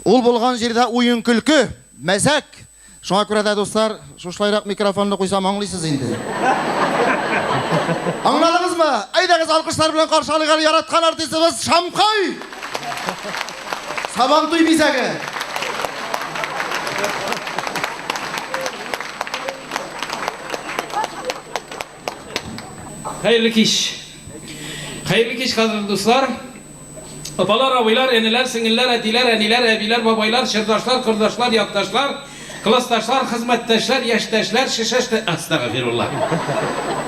Ул булган җирдә уен-көлке, мәзәк. Шуңа күрә дә, дуслар, шушылайрак микрофонны куйсам, аңлыйсыз инде. Аңладыгызмы? Әйдәгез, алкышлар белән каршы алыйк әле яраткан артистыбыз Шамкай! Сабантуй бизәге! Хәерле кич! Хәерле кич, кадерле дуслар! Апалар, абыйлар, энеләр, сеңелләр, әтиләр, әниләр, әбиләр, бабайлар, чордашлар, кордашлар, якташлар, классташлар, хезмәттәшләр, яшьтәшләр, шешәштә, астагфирулла.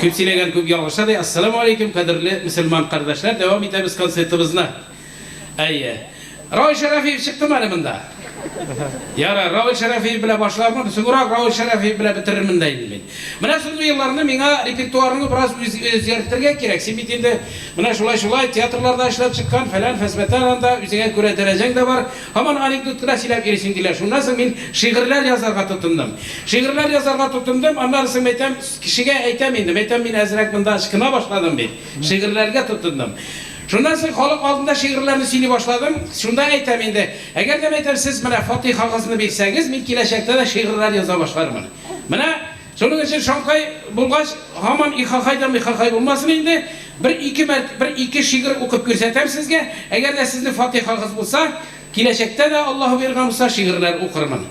Күп сөйләгән күп ялгыша ди. Ассаламу алейкум, кадерле мөселман кардәшләр, дәвам итәбез концертыбызны. Әйе. Равил Шәрәфиев чыктымы әле монда? Ярар, Равил Шәрәфиев белән башлармын, соңрак Равил Шәрәфиев белән бетерермен дә инде мин. Менә соңгы елларны миңа репертуарны бераз үзгәртергә кирәк. Син бит инде менә шулай-шулай театрларда эшләп чыккан, фәлән, фәсмәтән анда, үзеңә күрә дәрәҗәң дә бар. Һаман анекдот кына сөйләп йөрисең, диләр. Шуннан соң мин шигырьләр язарга тотындым. Шигырьләр язарга тотындым, аннары соң мәйтәм, кешегә әйтәм инде, мәйтәм, мин әзрәк монда ычкына башладым бит. Шигырьләргә тотындым. Шуннан соң халык алдында шигырьләрне сөйли башладым. Шунда әйтәм инде, әгәр дә, мәйтәм, сез менә фатыйхагызны бирсәгез, мин киләчәктә дә шигырьләр яза башлармын. Менә шуның өчен Шамкай булгач, һаман ихахай да михахай булмасын инде, бер-ике мәрт, бер-ике шигырь укып күрсәтәм сезгә. Әгәр дә сезнең фатыйхагыз булса, киләчәктә дә, Аллаһы боерган булса, шигырьләр укырмын.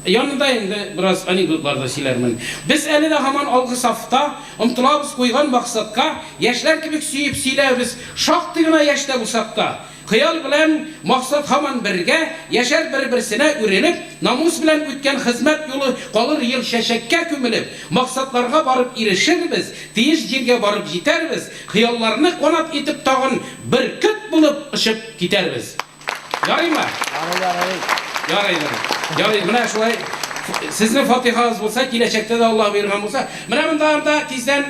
Янында инде бераз анекдотлар да сөйләрмен. Без әле дә һаман алгы сафта, омтылабыз куйган максатка, яшьләр кебек сөеп сөйләбез, шактый гына яшьтә булсак та. Хыял белән максат һаман бергә, яшәр бер-берсенә үрелеп, намус белән үткән хезмәт юлы калыр ел чәчәккә күмелеп, максатларга барып ирешербез, тиеш җиргә барып җитәрбез, хыялларны канат итеп тагын бөркет булып очып китәрбез. Ярыймы? Ярый, ярый. Ярый, ярый. Ярый, менә шулай сезнең фатихагыз булса, киләчәктә дә Аллаһ боерган булса, менә монда анда тиздән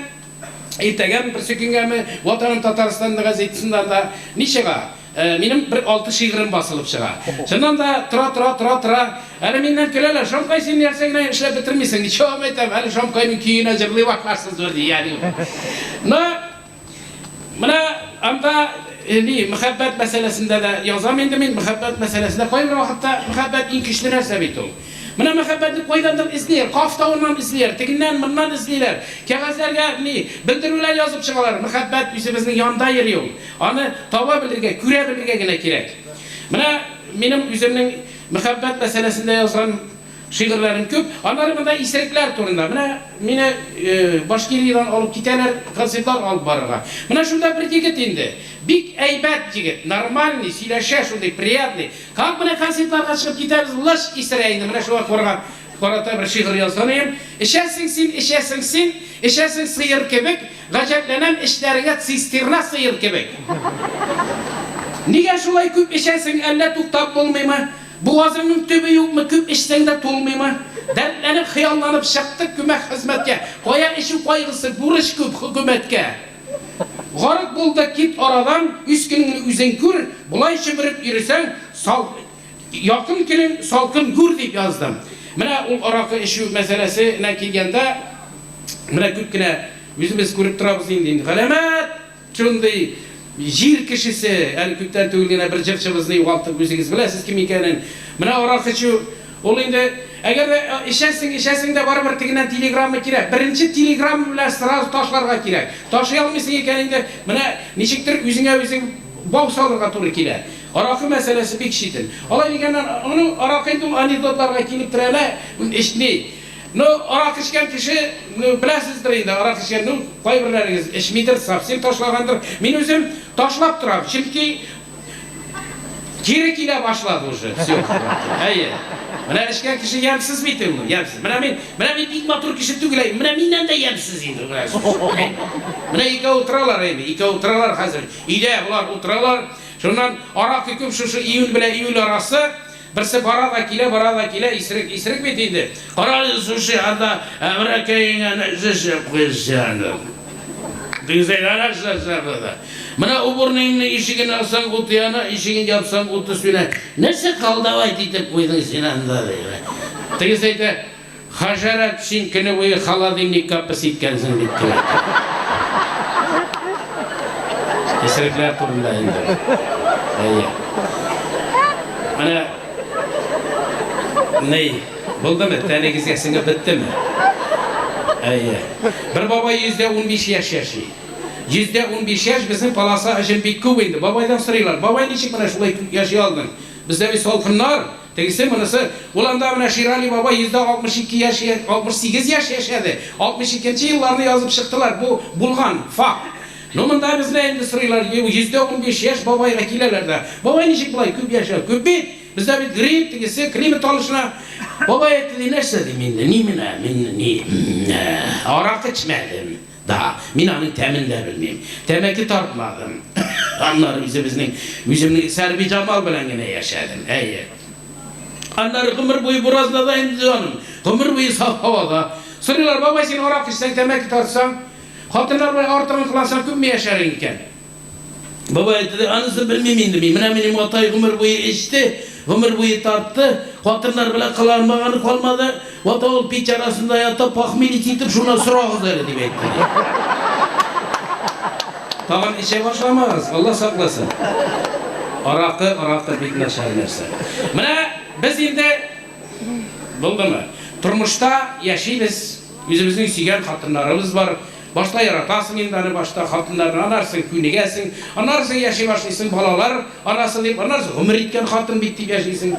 иртәгәме, берсе көнгәме, Ватаным Татарстан газетасында да ни чыга? Минем бер алты шигырем басылып чыга. Чыннан да, тора-тора, тора-тора, әле миннән көләләр, Шамкай, син нәрсә генә эшләп бетермисең? Ничего, әйтәм, әле Шамкайның көенә җырлый башларсыз, ди, ягъни. Но Менә анда ни, мәхәббәт мәсьәләсендә дә язам инде мин, мәхәббәт мәсьәләсендә. Кайбер вакытта мәхәббәт иң көчле нәрсә бит ул. Менә мәхәббәтне кайдандыр эзлиләр, Каф тавыннан эзлиләр, тегеннән, моннан эзлиләр. Кәгазьләргә ни, белдерүләр язып чыгалар. Мәхәббәт үзебезнең янда йөри ул. Аны таба белергә, күрә белергә генә кирәк. Менә минем үземнең мәхәббәт мәсьәләсендә язган Шигырьләрем күп. Аннары монда исерекләр турында. Менә мине Башкириядән алып китәләр концертлар алып барырга. Менә шунда бер егет инде. Бик әйбәт егет, нормальный, сөйләшә шундый, приятный. Как менә концертларга чыгып китәбез, лыч исерә инде. Менә шуңа карга карата бер шигырь язган идем. Эчәсең син, эчәсең син, эчәсең сыер кебек, гаҗәпләнәм эчләреңә цистерна сыер кебек. Нигә шулай күп эчәсең, әллә туктап булмыймы? Бугазыңның төбе юкмы, күп эчсәң дә тулмыймы? Дәртләнеп, хыялланып чыктык күмәк хезмәткә. Кая эчү кайгысы, бурыч күп хөкүмәткә. Гарык бул да кит арадан, үз көнеңне үзең күр, болай чөмереп йөресәң, сал, якын көнең салкын гүр, дип яздым. Менә ул аракы эчү мәсьәләсенә килгәндә, менә күп кенә үзебез күреп торабыз инде, галәмәт! Шундый җир кешесе, әле күптән түгел генә бер җырчыбызны югалттык, үзегез беләсез кем икәнен. Менә аракы эчү, ул инде, әгәр дә эчәсең, эчәсең дә барыбер тегеннән телеграмма кирәк. Беренче телеграмма белән сразу ташларга кирәк. Ташлый алмыйсың икән инде, менә ничектер үзеңә үзең бау салырга туры килә. Аракы мәсьәләсе бик читен. Алай дигәннән, аның аракы инде ул анекдотларга килеп терәлә, эчми. Ну, аракы эчкән кеше, ну, беләсездер инде, аракы эчкән, ну, кайберләрегез эчмидер, совсем ташлагандыр. Мин үзем ташлап торам, чөнки кире килә башлады уже, все. Әйе. Менә эчкән кеше ямьсез бит ул, ямьсез. Менә мин, менә мин бик матур кеше түгел, әй, менә миннән дә ямьсез инде, менә. Менә икәү утыралар инде, икәү утыралар хәзер. Өйдә болар утыралар. Шуннан аракы күп шушы июнь белән июль арасы. Берсе бара да килә, бара да килә, исерек, исерек бит инде. Карале, слушай, анда әмрәкәеңә нәрсә эшләп куясың анда? Дигән нәрсә эшләп куясың? Менә уборныйыңның ишеген ачсаң, уты яна, ишеген япсаң, уты сүнә. Нәрсә колдовать итеп куйдың син анда? Ди. Тегесе әйтә, Хәшәрәт, син көне буе холодильникка пес иткәнсең бит, дип әйтә. Исерекләр турында инде. Әйе. Менә. Ни, булдымы, тәнегезгә сеңеп беттеме? Әйе. Бер бабай 115 яшь яши. 115 яшь безнең полоса өчен бик күп инде. Бабайдан сорыйлар, бабай ничек менә шулай күп яши алдың? Бездә бит салкыннар, тегесе, монысы. Ул анда менә Ширали бабай 162 яшь, 68 яшь яшәде. 62 нче елларны язып чыктылар. Бу булган факт. Ну монда безне инде сорыйлар, 115 яшь бабайга киләләр дә. Бабай ничек болай күп яшәү? Күп бит! Бездә бит грипп, тегесе, климат алышына. Бабай әйтте, ди, нәрсә дим инде, ни менә, мин ни, аракы эчмәдем, да, мин аның тәмен дә белмим. Тәмәке тартмадым. Аннары үзебезнең, үземнең Сәрбиҗамал белән генә яшәдем, әйе. Аннары гомер буе буразнада инде, җаным, гомер буе саф һавада. Сорыйлар, бабай, син аракы эчсәң, тәмәке тартсаң, хатыннар белән артыгын кылансаң, күпме яшәрең икән? Бабай әйтте, анысын белмим инде мин. Менә минем атай гомер буе эчте, гомер буе тартты, хатыннар белән кыланмаганы калмады. Вата ул пич арасында ята, похмелить итеп, шуннан сорагыз әле, дип әйтте. Тагын эчә башламагыз, Алла сакласын. Аракы, аракы бик начар нәрсә. Менә без инде булдымы? Тормышта яшибез, үзебезнең сөйгән хатыннарыбыз бар. Башта яратасың инде аны, башта хатыннарны, анарсың күнегәсең, анарсың яши башлыйсың, балалар анасы дип, анарсың гомер иткән хатын бит дип яшисең.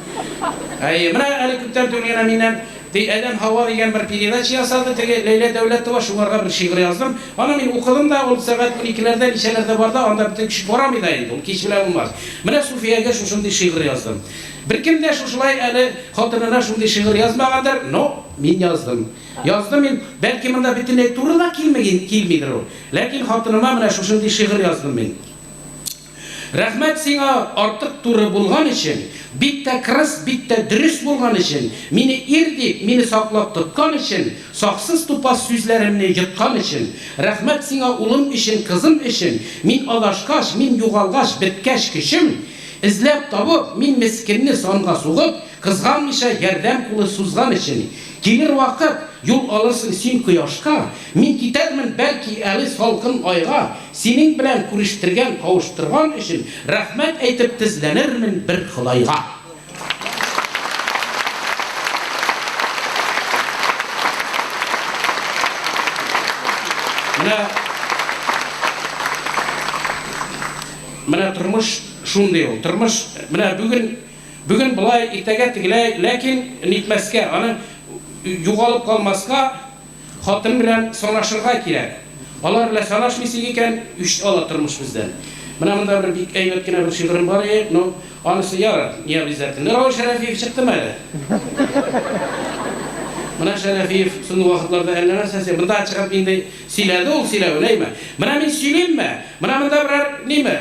Әйе, менә әле күптән түгел генә миннән ди Адәм Һава дигән бер передача ясады теге Ләйлә Дәүләтова, шуңарга бер шигырь яздым. Аны мин укыдым да, ул сәгать уникеләрдә, ничәләрдә бар да, анда бөтен кеше карамый да инде, ул кич белән булмас. Менә Суфиягә шушындый шигырь яздым. Беркем дә шушылай әле хатынына шундый шигырь язмагандыр, но мин яздым. Яздым мин, бәлки монда бөтенләй туры да килмеген, килмидер ул. Ләкин хатыныма менә шушындый шигырь яздым мин. Рәхмәт сиңа артык туры булган өчен, бик тә кырыс, бик тә дөрес булган өчен, мине ир дип, мине саклап тоткан өчен, саксыз тупас сүзләремне йоткан өчен. Рәхмәт сиңа улым өчен, кызым өчен, мин адашкач, мин югалгач, беткәч көчем, эзләп табып, мин мескенне санга сугып, Кызганмыйча ярдәм кулы сузган өчен. Килер вакыт, юл алырсың син кояшка, Мин китәрмен, бәлки, әле салкын айга, Синең белән күрештергән, кавыштырган өчен Рәхмәт әйтеп тезләнермен бер Ходайга. Менә, менә тормыш шундый ул. Тормыш, менә бүген Бүген болай, иртәгә тегеләй, ләкин нитмәскә, аны югалып калмаска, хатын белән санашырга кирәк. Алар белән санашмыйсың икән, үч ала тормыш бездән. Менә монда бер бик әйбәт кенә бер шигырем бар иде, но анысы ярар, не обязательно. Равил Шәрәфиев чыктымы әле? Менә Шәрәфиев соңгы вакытларда әллә нәрсә сөйли. Монда чыгып инде сөйләде ул сөйләвен, әйме? Менә мин сөйлимме? Менә монда берәр ниме?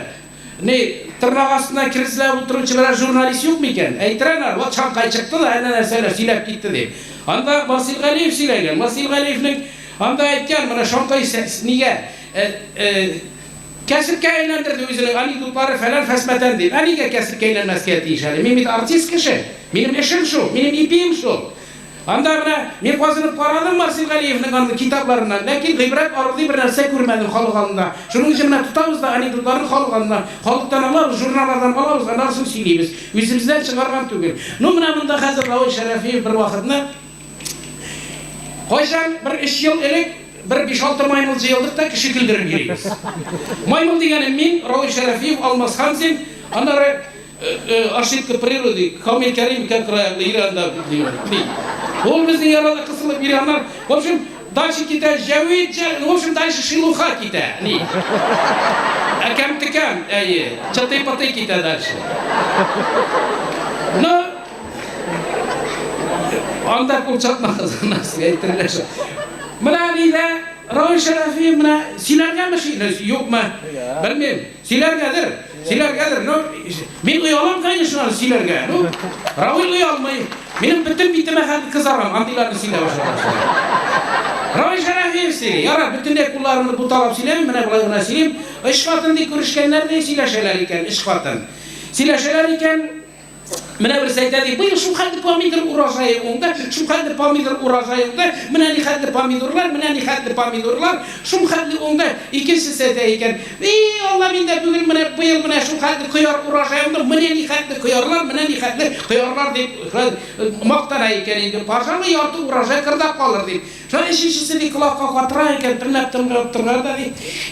Ни, тырнак астына кер эзләп утыручы берәр журналист юк микән? Әйтер әнә, вот Шанкай чыкты да, әнә нәрсәләр сөйләп китте дип. Анда Марсил Галиев сөйләгән. Марсил Галиевнең анда әйткән, менә Шанкай нигә кәсепкә әйләндерде үзенең анекдотлары фәлән фәсмәтән дип. Ә нигә кәсепкә әйләнмәскә тиеш әле? Мин бит артист кеше. Минем эшем шул, минем ипием шул. Анда менә мин казынып карадым Марсил Галиевнең андый китапларыннан, ләкин гыйбрәт алырдай бер нәрсә күрмәдем халык алдында. Шуның өчен менә тотабыз да анекдотларны халык алдына, халыктан алабыз, журналлардан алабыз, аннары соң сөйлибез. Үзебездән чыгарган түгел. Ну, менә монда хәзер Равил Шәрәфиев бер вакытны, кайчан, бер өч ел элек, бер биш-алты маймыл җыелдык та кеше көлдереп йөрибез. Маймыл дигәнем мин, Равил Шәрәфиев, Алмаз Хамзин, аннары Ошибка природы, Камил Кәримов как районда Иранда ди. Ул безнең ярада кысылып йөри, аннан, в общем, дальше китә Җәвит, в общем, дальше шелуха китә. Ни? Әкәм-текәм, әйе, чытый-пытый китә дальше. Но анда кул чапмагыз, аннан сезгә әйтерләр шул. Менә нидә Равил Шәрәфиев менә сөйләргәме юкмы? Белмим. Сөйләргәдер. Сөйләргәдер, ну, мин оялам, конечно, аны сөйләргә. Ну, Равил оялмый. Минем бөтен битемә хәтле кызарам, андыйларны сөйләп башлагач. Равил Шәрәфиев сөйли. Ярар, бөтенләй кулларымны буталап сөйләмим, менә болай гына сөйлим. Өч хатын ди күрешкәннәр ди, сөйләшәләр икән, өч хатын. Сөйләшәләр икән. Менә берсе әйтә ди, быел шулхәтле помидор урожае уңды, шулхәтле помидор урожае уңды, менә нихәтле помидорлар, менә нихәтле помидорлар, шулхәтле уңды. Икенчесе әйтә икән, и Алла, миндә бүген менә быел менә шулхәтле кыяр урожае уңды, менә нихәтле кыярлар, менә нихәтле кыярлар дип мактана икән инде. Пожалуй, ярты урожай кырда калыр дип. Шулай өченчесе ди колакка катыра икән, тыңлап тыңлап торган да ди,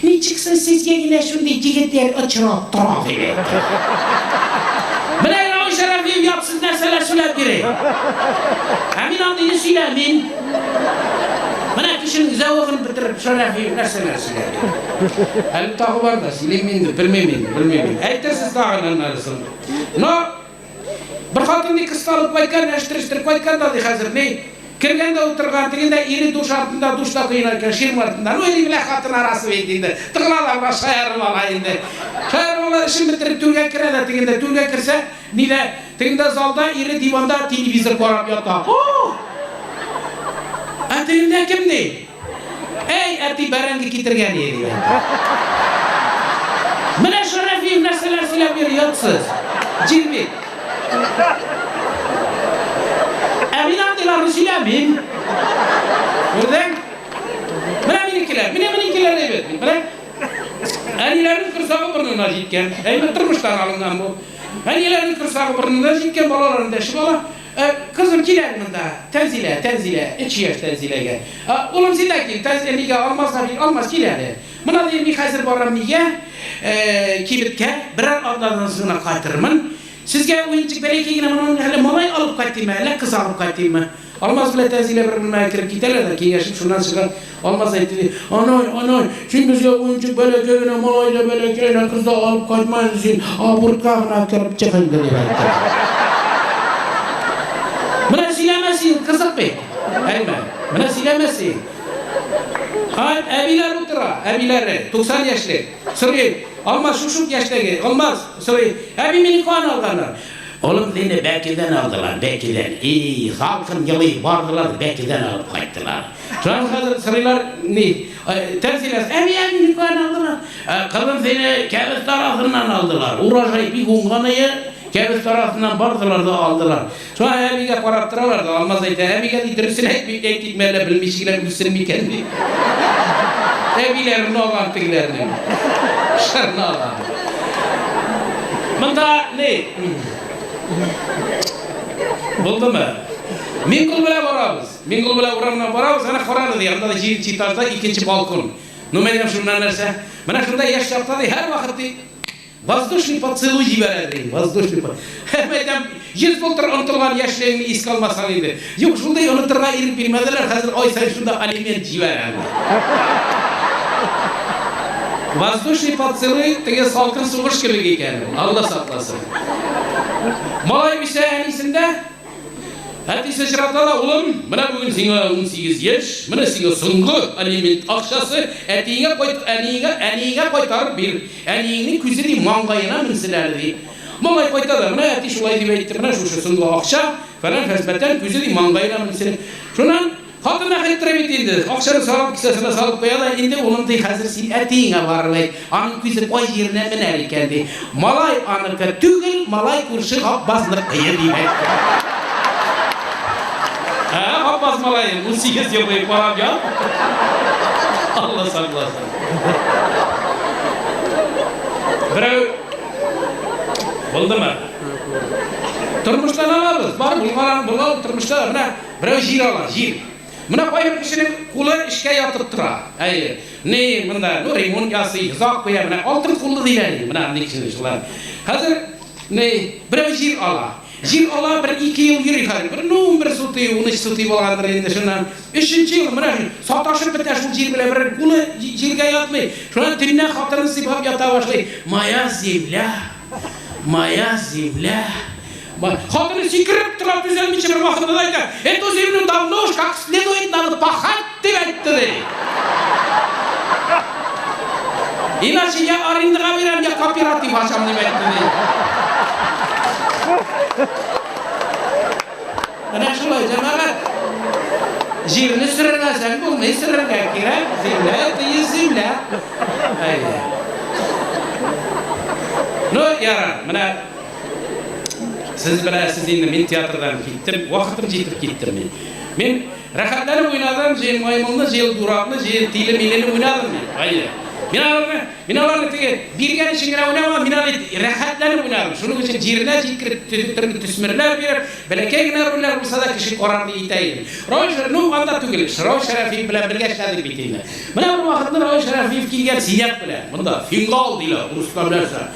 ничек соң сезгә генә шундый егетләр очрап тора, дип әйтте. Менә Равил Шәрәфиев ятсыз нәрсәләр сөйләп йөри. Ә мин андыйны сөйләмим. Менә кешенең зәвыгын бетереп Шәрәфиев нәрсәләр сөйләп йөри. Әле тагы бар да, сөйлим инде, белмим инде, белмим инде. Әйтерсез тагын аннары соң. Но Бер хатын ди кысталып кайткан, әштерештереп кайткан да ди хәзер, ни, кергән дә утырган, тегендә ире душ артында, душта коена икән, ширма артында. Ну, ире белән хатын арасы бит инде. Тыгыла да бераз шаярып ала инде. Шаярып ала, эшен бетереп түргә керә дә тегендә, түргә керсә, нидә, тегендә залда ире диванда телевизор карап ята. О! Ә тегендә кем ди? Әй, әти бәрәңге китергән иде, дип әйтте. Менә Шәрәфиев нәрсәләр сөйләп йөри, ятсыз. Җир бит. Ә мин андыйларны сөйләмим. Күрдең? Менә минекеләр, менә минекеләр әйбәт бит. Менә әниләрнең корсагы борынына җиткән. Әйбәт тормыштан алынган бу. Әниләрнең корсагы борынына җиткән, балаларын дәшеп ала. Ә, кызым, кил әле монда. Тәнзилә, Тәнзилә, өч яшь Тәнзиләгә. Ә, улым, син дә кил, Тәнзилә, нигә, Алмазга бир, Алмаз, кил әле. Мона, ди, мин хәзер барам нигә, э, кибеткә, берәр атнадан соң гына кайтырмын. Сезгә уенчык бәләкәй генә моның әллә малай алып кайтыймы, әллә кыз алып кайтыймы? Алмаз белән Тәнзилә бер бүлмәгә кереп китәләр дә, киңәшеп, шуннан чыга. Алмаз әйтте, ди, Анай, анай, син безгә уенчык бәләкәй генә малай да, бәләкәй генә кыз да алып кайтма инде, син абортка гына кереп чык инде, дип әйтте. Менә сөйләмә син, кызык бит. Әйме? Менә сөйләмә син. Ай, әбиләр утыра, әбиләре, 90 яшьлек. Сорый, Алмаз шушы ук яшьтәге, Алмаз, сорый, әби мине каян алганнар? Улым, сине Бәкедән алдылар, Бәкедән. И, салкын елый, бардылар, Бәкедән алып кайттылар. Шуннан хәзер сорыйлар, ни, Тәнзилә, әби, әби, мине каян алдылар? Кызым, сине кәбестә арасыннан алдылар. Урожай бик уңганые, кәбестә арасыннан бардылар да алдылар. Шуңа әбигә карап торалар да, Алмаз әйтә, әбигә ди, дөресен әйтмик, әйтикме, әллә белмичә генә үлсен микән, ди. Әбиләрен алган тегеләрнең. Шырны алган. Монда ни? Булдымы? Миңгол белән барабыз. Миңгол белән урамнан барабыз, әнә карагыз, ди, анда да җиденче этажда икенче балкон. Ну, мәйтәм, шуннан нәрсә? Менә шунда яшь чакта, ди, һәрвакыт, ди, воздушный поцелуй җибәрә, ди, воздушный по. Мәйтәм, 100 былтыр онытылган яшьлегеңне искә алмасаң инде. Юк, шундый онытырга ирек бирмәделәр, хәзер ай саен шунда алимент җибәрәм, ди. Воздушный поцелуй теге салкын сугыш кебек икән ул, Алла сакласын. Малай үсә әнисендә. Әтисе очрата да, Улым, менә бүген сиңа 18 яшь, менә сиңа соңгы алимент акчасы, әтиеңә кайт, әниеңә, әниеңә кайтарып бир. Әниеңнең күзе, ди, маңгаена менсен әле, ди. Малай кайта да, менә әти шулай дип әйтте, менә шушы соңгы акча, фәлән фәсбәтән, күзе, ди, маңгаена менсен. Шуннан Хатын да хитрый бит инде, акчаны салып, кесәсенә салып куя да, инде, улым, ди, хәзер син әтиеңә барып әйт, аның күзе кай җиренә менәр икән, ди. Малай аныкы түгел, малай күрше Габбазныкы, дип әйтте. Ә, Габбаз малаен 18 ел буе карап ят. Алла сакласын. Берәү булдымы? Тормыштан алабыз, бар булган, булган тормышта менә Берәү җир ала, җир. Менә кайбер кешенең кулы эшкә ятып тора. Әйе. Ни, монда, ну, ремонт ясый, йозак куя, менә алтын куллы диләр инде, менә андый кешене шулай. Хәзер, ни, берәү җир ала. Җир ала, бер-ике ел йөри хәзер. Бер, ну, 11 сутый, 13 сутый булгандыр инде шуннан. Өченче ел, менә саташып бетә шул җир белән, бер кулы җиргә ятмый. Шуннан төнлә хатынын сыйпап ята башлый. Моя земля. Моя земля. Хатыны сикереп тора, түзәлмичә бер вакытта да әйтә, Эту землю давно уж как следует надо пахать, дип әйтте, ди. Иначе я арендага бирәм, я кооператив ачам, дип әйтте, ди. Менә шулай, җәмәгать. Җирне сөрмәсәң булмый, сөрергә кирәк. Земля это есть земля. Әйе. Ну, ярар, менә. Сез беләсез инде, мин театрдан киттем, вакытым җитеп киттем мин. Мин рәхәтләнеп уйнадым, җыен маймылны, җыен дуракны, җыен тиле милене уйнадым мин. Әйе. Мин аларны, мин аларны теге биргән өчен генә уйнамадым, мин аны рәхәтләнеп уйнадым. Шуның өчен җиренә җиткереп, төрле төсмерләр биреп, бәләкәй генә рольләр булса да кеше карар дип итә идем. Равил Шәрәфиев, ну, анда түгел, Равил Шәрәфиев белән бергә эшләдек бит инде. Менә бер вакытны Равил Шәрәфиев килгән синяк белән, монда, фингал диләр, урыслар нәрсә.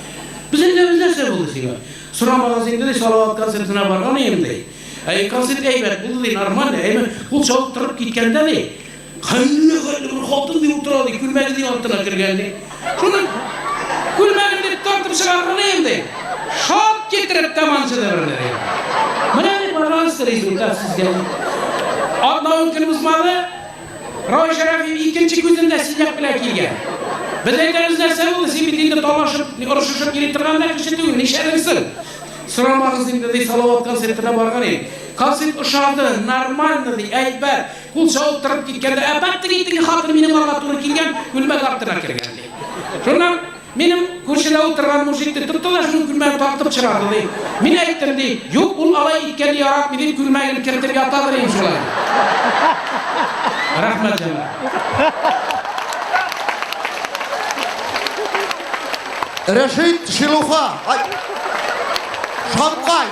Без әйтәбез, нәрсә булды сиңа? Сорамагыз инде, ди, Салават концертына барган идем, ди. Әй, концерт әйбәт булды, ди, нормально, әйме, кул чабып торып киткәндә, ди, хәлле хәлле бер хатын, ди, утыра, ди, күлмәге, ди, артына кергән, ди. Шуны күлмәген, дип, тартып чыгарган идем, ди. Шап китереп тәмамчыды берне, ди. Менә, ди, пожалуйста, результат сезгә, ди. Атна-ун көн узмады, Равил Шәрәфиев икенче күзен дә синяк белән килгән. Без әйтәбез, нәрсә булды, син бит инде талашып, орышышып йөри торган да кеше түгел, нишләдең соң? Сорамагыз инде, ди, Салават концертына барган идек. Концерт ошады, нормально, ди, әйбәт. Кул чабып торып киткәндә, әпәт теге теге хатын минем алга туры килгән, күлмәк артына кергән, ди. Шуннан минем күршедә утырган мужик, ди, тотты да шуның күлмәген тартып чыгарды, ди. Мин әйттем, ди, юк, ул алай иткәнне яратмый, дип, күлмәген кертеп ятадыр инде шулай. Рәхмәт, җәмәгать. Рәшит Шилуха. Ай. Шамкай.